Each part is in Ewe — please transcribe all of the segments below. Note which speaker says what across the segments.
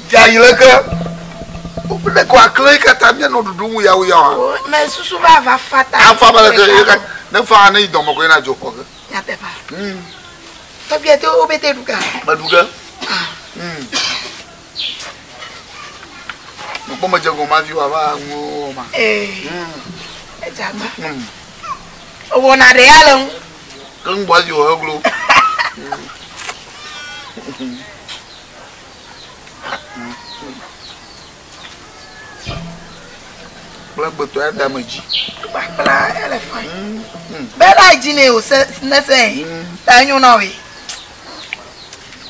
Speaker 1: Dza yi leke. Wole ko akle yi katã míanɔ ɖuɖum wu yawo yawoa.
Speaker 2: Me susu be ava fa ta.
Speaker 1: Afa be leke ye ka ne fa ne yi dɔme koe na dzo xɔ ge.
Speaker 2: Nyateƒea. Tɔgbia to wo bete ɖu ga.
Speaker 1: Meɖu ge. Mekpɔ medze gɔme hafi wòava nuwo ma.
Speaker 2: Ee. Edze agba. Ewɔna ɖe ya le ŋu.
Speaker 1: Keŋ gbɔ hafi wòheglo. Kple gbetɔ ya da me dzi.
Speaker 2: Kpakpla ele fain. Be la dzi ne o se ne se. Ta enyo na we.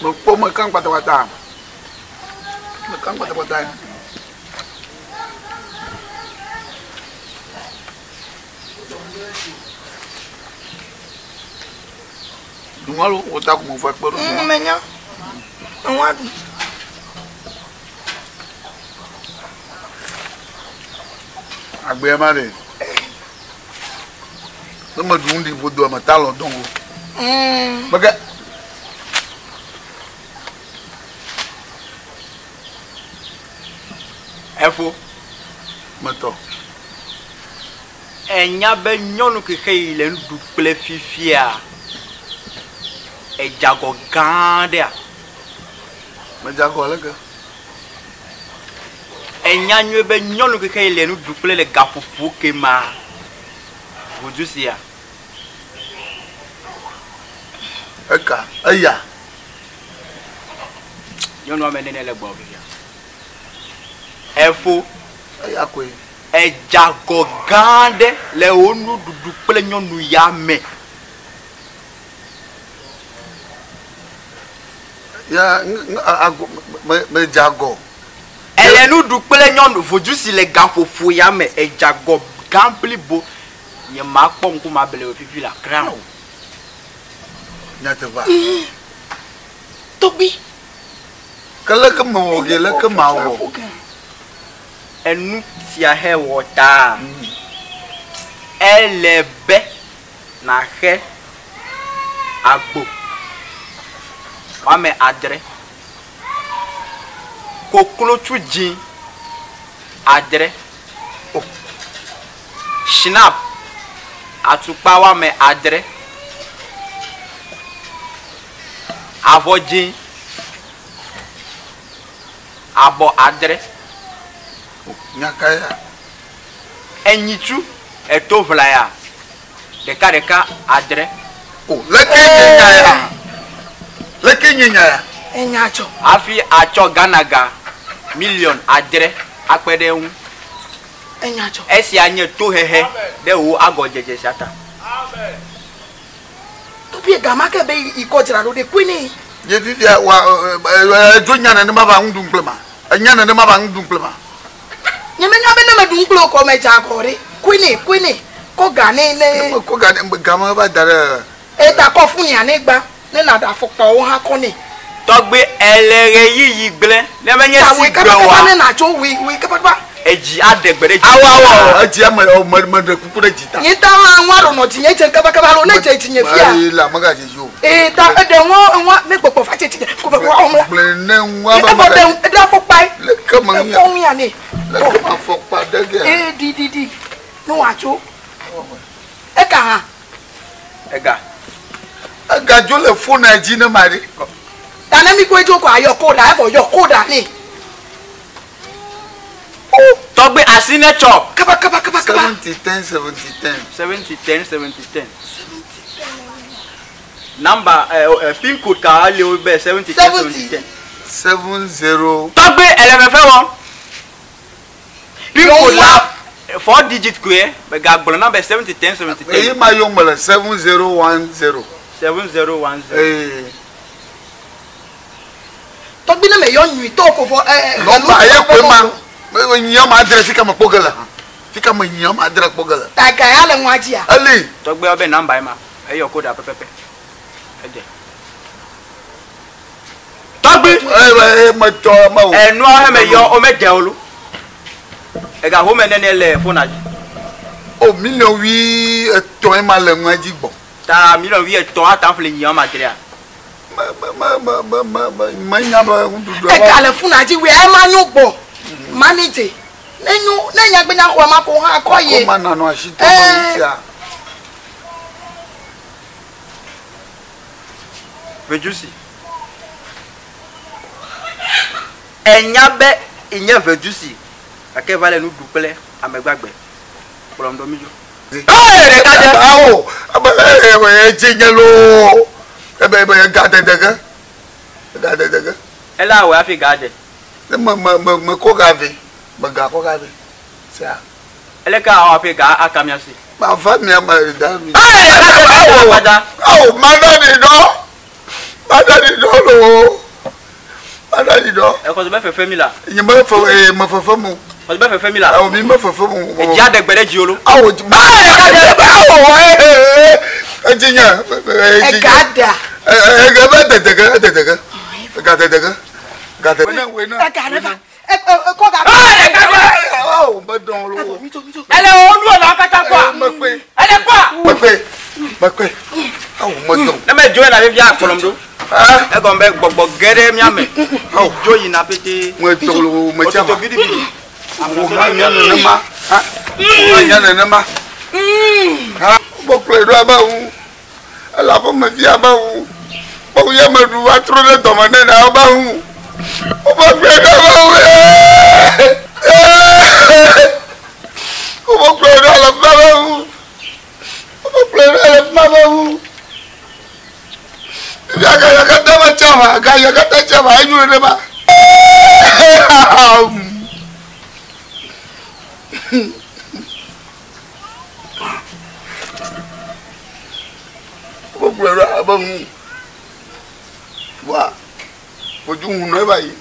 Speaker 1: Mekpɔ mekam kpatakpata. Mekam kpatakpata. Nua lo wota ko mefa kpe ɖo.
Speaker 2: Menya. Nua ɖu.
Speaker 1: Agbea ma ɖe. Ne meɖu nu ɖi ƒodo ame ta lɔ dɔn o. Mege.
Speaker 3: Efo.
Speaker 1: Metɔ.
Speaker 3: Ènya be nyɔnu ke yi le nu ɖu kple fifia, edze agɔ gã aɖea?
Speaker 1: Medze agɔ aleke?
Speaker 3: Ènya nyuie be nyɔnu ke yi le nu ɖu kple le gaƒoƒo ke ma, ʋudu sia?
Speaker 1: Eka, eya.
Speaker 3: Nyɔnu ame nene le gbɔwò fifia? Efo.
Speaker 1: Eya koe.
Speaker 3: Èdze agɔ gã aɖe le wò nuɖuɖu kple nyɔnu ya me.
Speaker 1: Ya, agɔ, me, medze agɔ.
Speaker 3: Èle nu ɖu kple nyɔnu vodu si le gaƒoƒo ya me. Èdze agɔ gã blibo. Nyemakpɔ ŋkume able wò fifi la kura o.
Speaker 1: Nyateƒea?
Speaker 2: Tɔgbui.
Speaker 1: Ke leke mewɔ ge, leke mawɔ?
Speaker 3: Enu sia he wɔ taa, ele be nàxe agbo woame adre, koklotsu dzĩ adre, shinap atukpa woame adre, avɔ dzĩ. Abɔ adre.
Speaker 1: O, nya kae ya?
Speaker 3: Enyitsu eto ʋlaya ɖekaɖeka adre.
Speaker 1: O, leke nye nya ya? Leke nye nya ya?
Speaker 2: Enya tsɔ.
Speaker 3: Hafi atsɔ Ghana ga miliɔn adre akpe ɖe eŋu.
Speaker 2: Enya tsɔ.
Speaker 3: Esia nye tohehe ɖe wò agɔdzedze sia ta.
Speaker 2: Tobie gama ke be yi kɔ dzra ɖo ɖe koe ne.
Speaker 1: Nye fifia wa edzo nya nenema va nu ɖum kple ma. Enya nenema va nu ɖum kple ma.
Speaker 2: Nye menya be ne me ɖu kple kɔ me dza kɔ ɖe. Koe ne koe ne kɔ ga ne ne.
Speaker 1: Ne kɔ ga ne ga ma va da ɖe.
Speaker 2: Eta kɔ fun ya ne gba ne na ɖe afɔkpawo hã kɔ ne.
Speaker 3: Tɔgbe ele ɣeyiɣi gblẽ ne menye si gbe
Speaker 2: oa. Ne na tso wui wui kaba.
Speaker 3: Edzi aɖe gbe ɖe dzi.
Speaker 1: Awo awo edzi ame me me ɖe kuku ɖe dzi ta.
Speaker 2: Nye ta hã ŋua ɖo nɔ dzinye dze kaba kaba alo ne dze dzinye fia.
Speaker 1: Eyi la mega dze dzi o.
Speaker 2: Ee ta eɖe ŋua ŋua ne gbɔgbɔ va dze dzinye ko be ŋua wɔm la.
Speaker 1: Gblẽ ne ŋua
Speaker 2: be mega. Evɔ ɖe eɖe afɔkpa ye.
Speaker 1: Leke me ŋua.
Speaker 2: Ekɔ ŋua ne.
Speaker 1: Leke me afɔkpa ɖe gea.
Speaker 2: Ee ɖi ɖi ɖi ne wòatso. Eka hã.
Speaker 3: Ega.
Speaker 1: Ega dzo le fona dzi ne ma ɖe.
Speaker 2: Ta ne mi koe dzo ko ayɔ koɖa evɔ yɔ koɖa nɛ.
Speaker 3: Tɔgbe asi ne tsɔ.
Speaker 2: Kaba kaba kaba kaba.
Speaker 1: 70 10 70 10.
Speaker 3: 70 10 70 10. Number pin code ka le wo be 70 10 70 10.
Speaker 1: 70.
Speaker 3: Tɔgbe ele fefe wɔm. Pin code la 4 digit koe megagblɔ na be 70 10 70 10.
Speaker 1: Eyi ma yɔ me le 7010.
Speaker 3: 7010.
Speaker 1: Ee.
Speaker 2: Tɔgbi ne me yɔ nyui tɔ ko vɔ ɛ.
Speaker 1: Nɔmba ye koe ma. Me nyia ma adre fika me kpɔ ge le hã. Fika me nyia ma adre kpɔ ge le.
Speaker 2: Ta ga ya le ŋua dzia.
Speaker 1: Eli.
Speaker 3: Tɔgbi be nɔmba ye ma. Eyɔ koɖa pɛpɛpɛ. Edze. Tɔgbi.
Speaker 1: Ɛ me tɔ me o.
Speaker 3: Enua he me yɔ o me dze o lo. Ega home nene le fona dzi.
Speaker 1: O miliɔn wui etɔ̃ ye ma le ŋua dzi gbɔ.
Speaker 3: Ta miliɔn wui etɔ̃ ata ƒle nyia ma adrea.
Speaker 1: Me me me me me me menya be nuɖuɖu.
Speaker 2: Ega le funu adzi wia ema nyo gbɔ. Mami dze. Ne nyo ne nya gbe nya xɔ ma ko hã kɔ ye.
Speaker 1: Ko ma nanɔ asi tɔ me ŋutia.
Speaker 3: Vedusi. Enya be enye vedusi gake va le nu ɖu kple ame gbagbe. Kplɔm ɖo mi dzo.
Speaker 1: Ee,
Speaker 3: ɖeka dze.
Speaker 1: Awo, ebe ee edze nye loo. Ebe ebe ega dede ge. Ega dede ge.
Speaker 3: Ele awɔe hafi ga dze.
Speaker 1: Ne me me me me kɔ ga vɛ. Me ga kɔ ga vɛ. Sia.
Speaker 3: Ele ke awɔ hafi ga aka mia si.
Speaker 1: Ma va mia me da mi.
Speaker 3: Ee, ɖeka dze
Speaker 1: Awo,
Speaker 3: agbadza.
Speaker 1: awo, mana ɖi dɔ. Mana ɖi dɔ loo. Mana ɖi dɔ.
Speaker 3: Exɔ se be fefe mi la.
Speaker 1: Nye me fe ee me fefe mu.
Speaker 3: Xɔ se be fefe mi la.
Speaker 1: Awo mi me fefe mu.
Speaker 3: Edzi aɖe gbe ɖe dzi wo lo.
Speaker 1: Awo, awo, ee edzi nye, edzi nye.
Speaker 2: Ega da.
Speaker 1: Ega be dede ge, edede ge. Ega dede ge. Ega dede ge.
Speaker 2: Ega ne va. E e kɔ ga.
Speaker 1: Awo, me dɔn loo.
Speaker 2: Mi dzo mi dzo.
Speaker 3: Ele wo nu wɔna katã kpɔa.
Speaker 1: Mekpe,
Speaker 3: Ele kpɔa.
Speaker 1: mekpe, mekpe. Awo, me dɔn.
Speaker 3: Ne me dzo yina fifia kplɔm ɖo.
Speaker 1: Ah,
Speaker 3: Egɔme be gbɔgbɔ ge ɖe mía me.
Speaker 1: Awo.
Speaker 3: Dzo yina pete.
Speaker 1: me dɔn loo, me
Speaker 3: Ototo
Speaker 1: tsama.
Speaker 3: biɖibiɖi.
Speaker 1: Wo hã nya nenema. Ha, wo hã nya nenema. Ha, wo kplɔe ɖo abe ŋu. Ele aƒe me fia be ŋu. Kpɔ ya me ɖu va trɔ ɖe dɔme ne na be ŋu. Wo va kplɔe ɖo abe ŋu. Wo va kplɔe ɖo ale fa be ŋu. Wo va kplɔe ɖo ale fa be ŋu. Fifia gaya katã va tsa va, gaya katã tsa va, enyo nenema. Wo kplɔe ɖo abe ŋu. Wa, wodu ŋu nɔ eva yi.